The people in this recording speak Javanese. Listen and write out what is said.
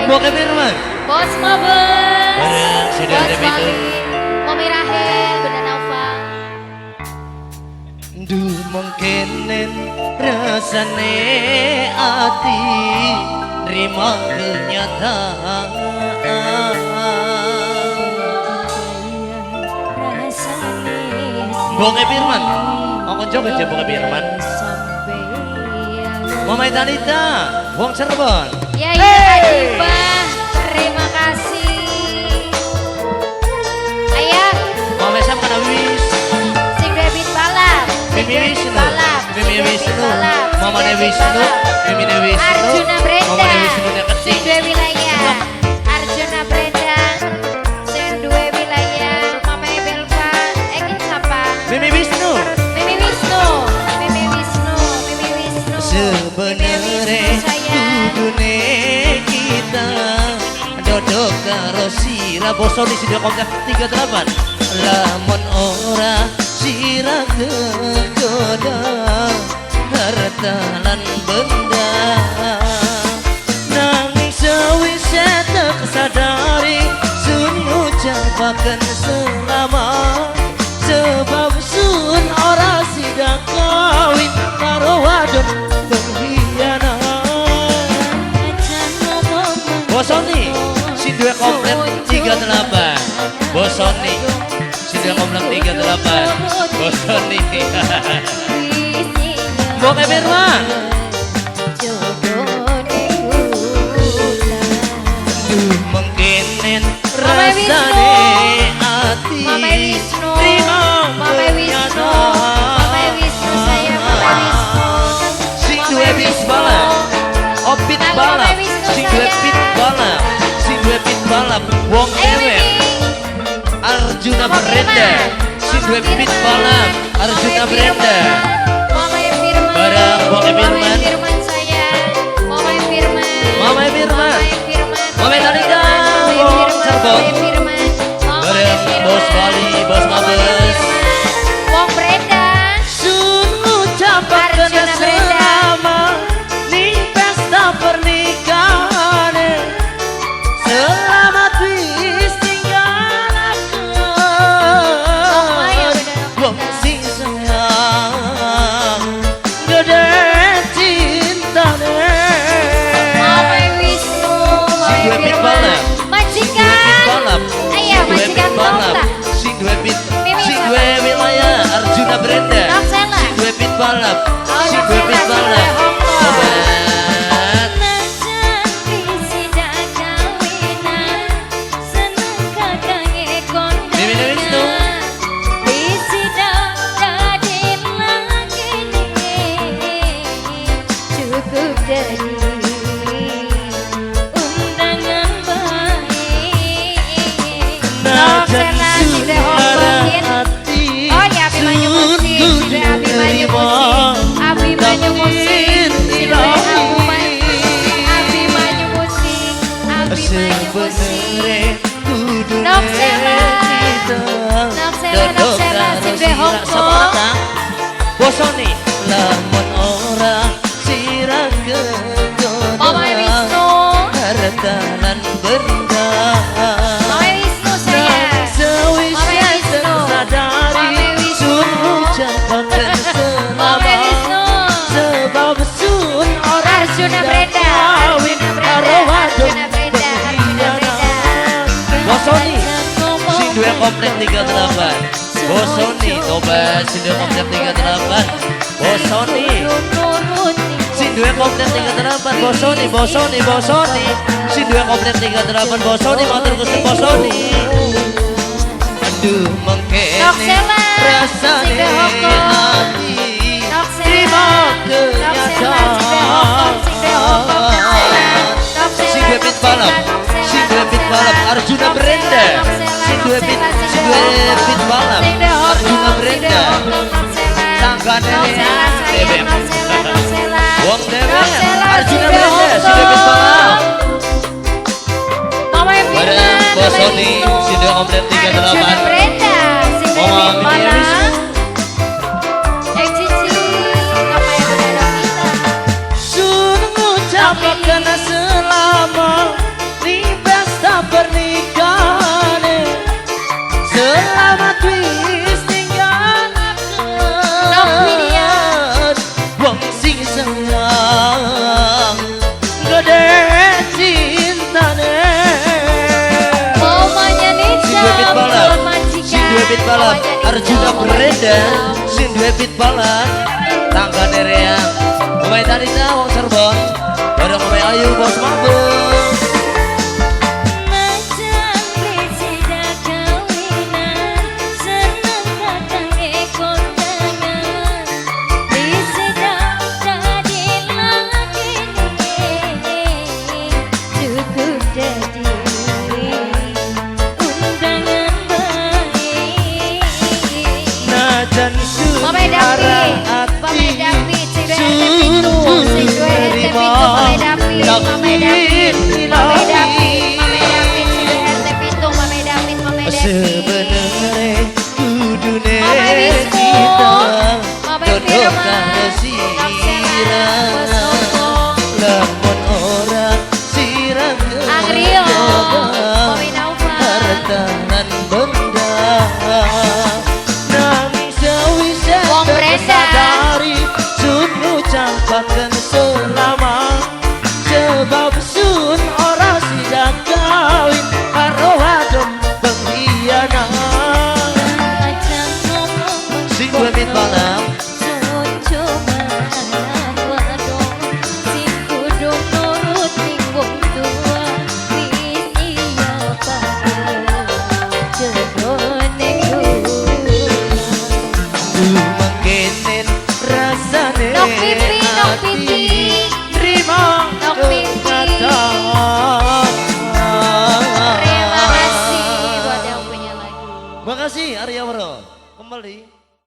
Boke Firman. Bos Mabes. Bareng saudara Bos itu. Wali. Mami Rahel, Bunda Naufal. Duh mengkenen rasane ati nerima kenyataan. Boke Firman. Ongkon joget ya Boke Firman. Mama Talita, Wong Cirebon. Ya ya Adibah, terima kasih. Ayah. Mama Sam kana wis. Sing duwe balap. Mimi Wisnu, Mimi Wisnu, Mama Dewi Wisnu, Mimi Dewi Wisnu, Arjuna Brenda. Mama Dewi Wisnu nek sing duwe wilayah. Arjuna Brenda, sing duwe wilayah. Mama Belva, iki sapa? Mimi Wisnu. Mimi Wisnu, Mimi Wisnu, Mimi Wisnu. Sebenere kudune kita dodok karo sira bosoni sida komplek 38. Lamun ora sira kegoda harta lan benda, nanging sewise tak sadari sun ngucapaken selamat, sebab sun ora sida kawin karo wadon pengkhianat. Bosoni sing duwe komplek 38. Bosoni sing duwe komplek 38. Bosoni. Boke Firman. Duh mengkenen rasane ati. Mama Wisnu, Mama Wisnu, Mama Wisnu saya, Mama Wisnu. Sing duwe bis balap, opit balap, sing duwe pit balap, sing duwe pit balap, wong dewek. Arjuna Brenda, sing duwe pit balap, Arjuna Brenda. Barang Boke Firman. Mama saya, Mama Firman. Mama Firman. Mama Talita, Wong Cirebon. Bareng Bos Bali, Bos Mabes. Wong Brenda. Sun ngucapaken selamat ning pesta pernikahan. Selamat wis tinggalaken wong sing sayang gede cintane. Mama Wisnu, Sing duwe pit balap, majikan. Ayo majikan balap. Sing duwe pit, sing duwe wilayah Arjuna Brenda. Sing duwe pit balap, sing duwe pit balap. Sobat. Mimi Wisnu. Najan suara hati. Oh ya, Abimanyu Musik, Abimanyu Musik, Abimanyu Musik, Abimanyu Musik, Abimanyu Musik. Noksela, Noksela, Noksela, sing duwe Hongkong. Bosoni, lamun ora sira kegoda. Mama Wisnu, harta lan benda. Mama Wisnu saya. Sewise sadari sun ngucapaken Mama selamat, Wisnu. sebab sun ora Arjuna Brenda, kawin Arjuna karo Brenda, wadon Arjuna Brenda, Arjuna Brenda. Bosoni sing duwe komplek 38. Bosoni tobat sing duwe komplek 38. Bosoni sing duwe komplek 38. Bosoni, Bosoni, Bosoni sing duwe komplek 38. Bosoni matur gusti Bosoni. Aduh mengkene Noksela, rasane sing duwe Hongkong. ati Noksela, trima Noksela, sing duwe Hongkong, sing duwe Hongkong, Noksela, sing duwe pit balap, sing duwe pit balap Arjuna Brenda, sing duwe pit, sing duwe pit balap Arjuna Brenda. Tanggane dewek. Wong dewek Arjuna Brenda sing duwe pit balap. Mama Bareng Firman, Bosoni sing duwe komplek Arjuna 38. Brenda, sing duwe Mama pit Mimi balap. Wisnu. Eh Cici, apa yang udah kita? Sun ngucapaken selamat. balap Arjuna Brenda sing duwe pit balap tanggane Rea Mamae Tanita wong Cirebon bareng Mamae Ayu bos mabuk. Sebenarnya kudune kita jodoh karo sirah lamun ora sirah harta lan benda nanging sawise sadari sun ngucapaken selama sebab sun ora sida kawin karo wadon pengkhianat. Sing duwe pit balap Terima kasih Arya Bro. Kembali.